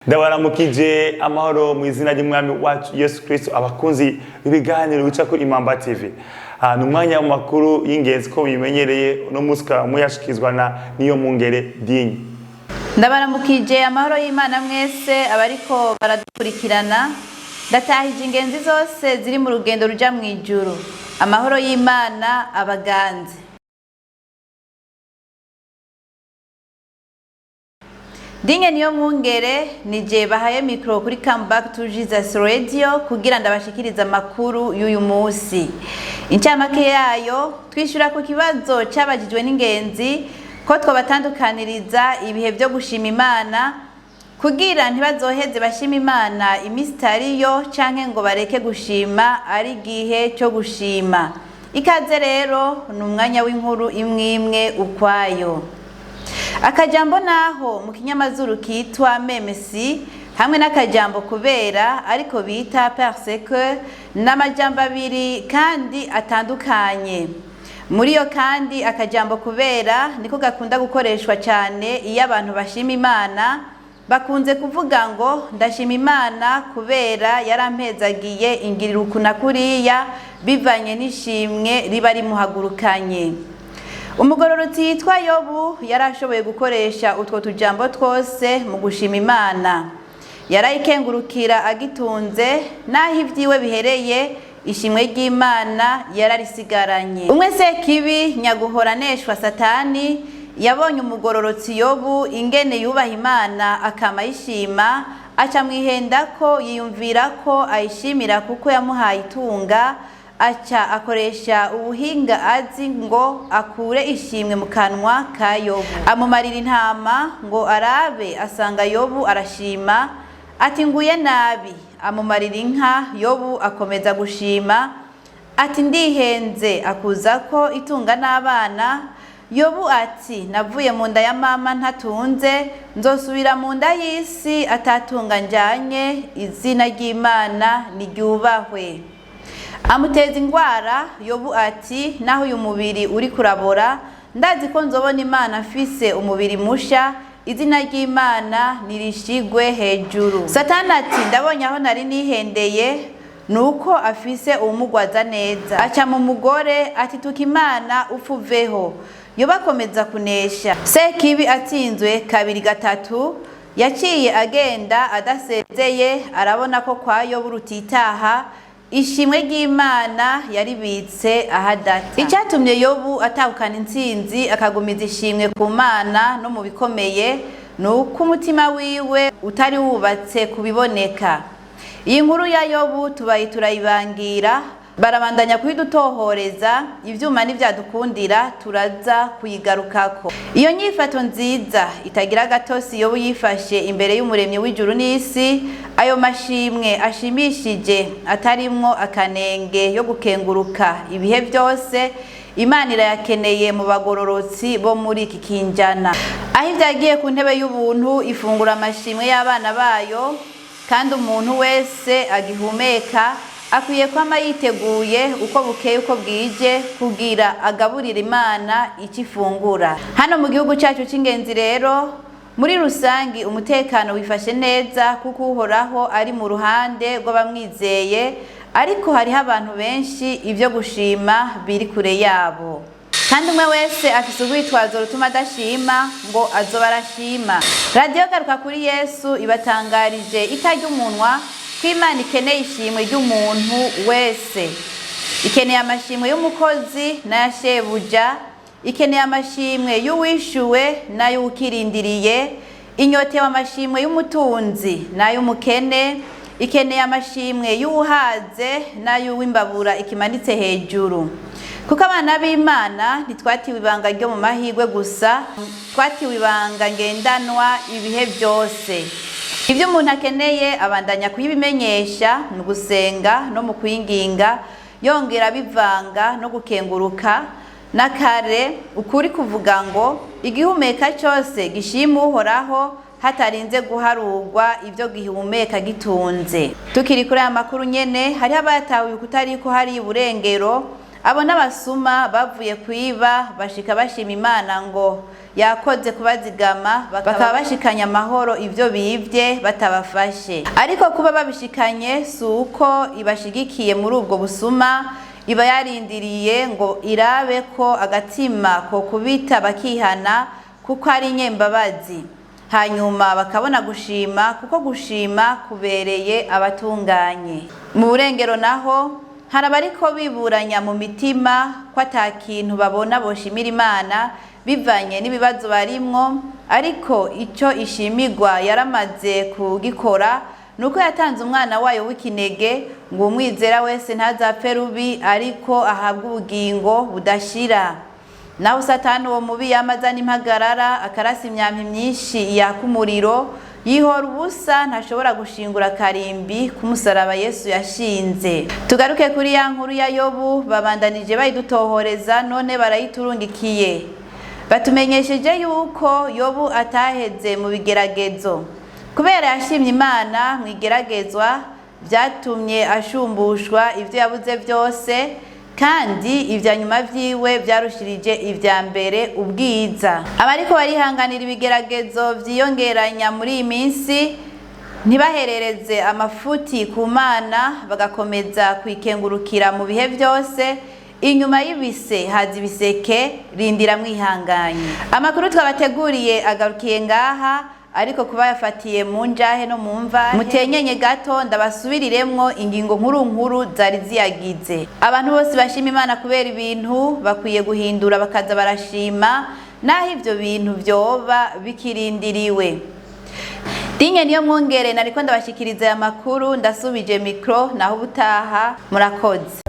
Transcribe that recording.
Ndabaramukije amahoro mu izina ry'Umwami wacu Yesu Kristo, abakunzi b'ibiganiro bica kuri Imamba TV. Ni umwanya w'amakuru y'ingenzi ko bimenyereye, uno munsi ukaba muyashikizwa na Niyo Mungere Dinye. Ndabaramukije amahoro y'Imana mwese abariko baradukurikirana. Ndatahije ingenzi zose ziri mu rugendo ruja mu ijuru. Amahoro y'Imana abaganze. Dinye Niyo Mwungere nije bahaye mikro kuri Come Back to Jesus Radio kugira ndabashikiriza amakuru y'uyu munsi. Incamake yayo, twishura ku kibazo cabajijwe n'ingenzi ko twobatandukaniriza ibihe vyo gushima Imana kugira ntibazoheze bashima Imana iminsi itariyo canke ngo bareke gushima ari igihe cyo gushima. Ikaze rero, ni umwanya w'inkuru imwe imwe ukwayo. Akajambo naho mu kinyamazuru kitwa même si hamwe n'akajambo kubera ariko bita parce que, n'amajambo abiri kandi atandukanye. Muri yo kandi, akajambo kubera niko gakunda gukoreshwa cyane iyo abantu bashima Imana. Bakunze kuvuga ngo "Ndashima Imana kubera yarampezagiye, ingirira uku na kuriya", bivanye n'ishimwe riba rimuhagurukanye. Umugororotsi yitwa Yobu yarashoboye gukoresha utwo tujambo twose mu gushima Imana. Yarayikengurukira agitunze, n'aho ibyiwe bihereye, ishimwe ry'Imana yararisigaranye. Umwe Sekibi nyaguhoraneshwa Satani yabonye umugororotsi Yobu ingene yubaha Imana akama ayishima, aca mwihenda ko yiyumvira ko ayishimira kuko yamuhaye itunga. Aca akoresha ubuhinga azi ngo akure ishimwe mu kanwa ka Yobu. Amumarira intama ngo arabe, asanga Yobu arashima, ati "Nguye nabi". Amumarira inka, Yobu akomeza gushima, ati "Ndihenze". Akuza ko itunga n'abana, Yobu ati "Navuye mu nda ya mama ntatunze, nzosubira mu nda y'isi atatunga njanye. Izina ry'Imana niryubahwe". Amuteza ingwara, Yobu ati "Naho uyu mubiri uri kurabora, ndazi ko nzobona Imana mfise umubiri musha. Izina ry'Imana nirishigwe hejuru". Satani ati "Ndabonye aho nari nihendeye, nuko afise uwumugwaza neza". Aca mu mugore, ati "Tuka Imana upfuveho". Yobu akomeza kunesha. Sekibi atsinzwe kabiri gatatu, yaciye agenda adasezeye. Arabona ko kwa Yobu rutitaha, ishimwe ry'Imana yaribitse ahadata. Icyatumye Yobu atahukana intsinzi, akagumiza ishimwe ku Mana no mu bikomeye, ni uko umutima wiwe utari wubatse ku biboneka. Iyi nkuru ya Yobu tubaye turayibangira, barabandanya kuyidutohoreza. Ivyuma ntivyadukundira, turaza kuyigarukako. Iyo nyifato nziza itagira agatosi Yobu yifashe imbere y'Umuremyi w'ijuru n'isi, ayo mashimwe ashimishije atarimwo akanenge yo gukenguruka ibihe byose, Imana irayakeneye mu bagororotsi bo muri iki kinjana. Aho ibyagiye ku ntebe y'ubuntu ifungura amashimwe y'abana bayo, kandi umuntu wese agihumeka akwiye kwama yiteguye uko bukeye uko bwije kugira agaburira Imana icyo ifungura. Hano mu gihugu cyacu cy'ingenzi rero, muri rusangi umutekano wifashe neza kuko Uhoraho ari mu ruhande rw'abamwizeye, ariko hariho abantu benshi ibyo gushima biri kure yabo, kandi umwe wese afise urwitwazo rutuma adashima ngo azoba arashima. Radiyo Garuka Kuri Yesu ibatangarije itarya umunwa ko Imana ikeneye ishimwe ry'umuntu wese. Ikeneye amashimwe y'umukozi n'aya shebuja, ikeneye amashimwe y'uwishuwe n'ay'uwukirindiriye, inyotewe amashimwe y'umutunzi n'ay'umukene, ikeneye amashimwe y'uwuhaze n'ay'uw'imbabura ikimanitse hejuru. Kuko abana b'Imana ntitwatiwe ibanga ryo mu mahirwe gusa, twatiwe ibanga ngendanwa ibihe byose. Ibyo umuntu akeneye abandanya kuyibimenyesha mu gusenga no mu kwinginga, yongera abivanga no gukenguruka. Na kare ukuri kuvuga ngo igihumeka cyose gishima Uhoraho, hatarinze guharurwa ibyo gihumeka gitunze. Tukiri kuri aya makuru nyene, hariho abayatahuye kutariko hari iburengero. Abo n'abasuma bavuye kwiba, bashika bashima Imana ngo Yakoze kubazigama, bakaba bashikanye amahoro ivyo bivye batabafashe. Ariko kuba babishikanye si uko ibashigikiye muri ubwo busuma, iba yarindiriye ngo irabe ko agatima ko kubita bakihana, kuko ari nyembabazi, hanyuma bakabona gushima, kuko gushima kubereye abatunganye. Mu Burengero naho hari abariko biburanya mu mitima ko ata kintu babona boshimira Imana bivanye n'ibibazo barimwo, ariko icyo ishimirwa yaramaze kugikora, nuko yatanze umwana wayo w'ikinege ngo umwizera wese ntazapfe rubi, ariko ahabwe ubugingo budashira. Naho Satani uwo mubi yamazana impagarara, akarasa imyampi myinshi yaka umuriro, yihora ubusa, ntashobora gushingura karimbi k'umusaraba Yesu yashinze. Tugaruke kuri ya nkuru ya Yobu. Babandanije bayidutohoreza, none barayiturungikiye. Batumenyesheje yuko Yobu ataheze mu bigeragezo. Kubera yashimye Imana mu igeragezwa, byatumye ashumbushwa ibyo yabuze byose, kandi ibya nyuma vyiwe byarushirije ibya mbere ubwiza. Abariko barihanganira ibigeragezo vyiyongeranya muri iyi minsi ntibaherereze amafuti ku Mana, bagakomeza kwikengurukira mu bihe byose. Inyuma y'ibise haza ibiseke, rindira mwihanganye. Amakuru twabateguriye agarukiye ngaha, ariko kuba yafatiye mu njahe no mu mvahe, mutenyenye gato ndabasubiriremwo ingingo nkuru nkuru zari ziyagize. Abantu bose bashima Imana kubera ibintu bakwiye guhindura, bakaza barashima naho ivyo bintu vyoba bikirindiriwe. Dinye Niyo Mwungere nariko ndabashikiriza aya makuru, ndasubije mikro, naho ubutaha. Murakoze.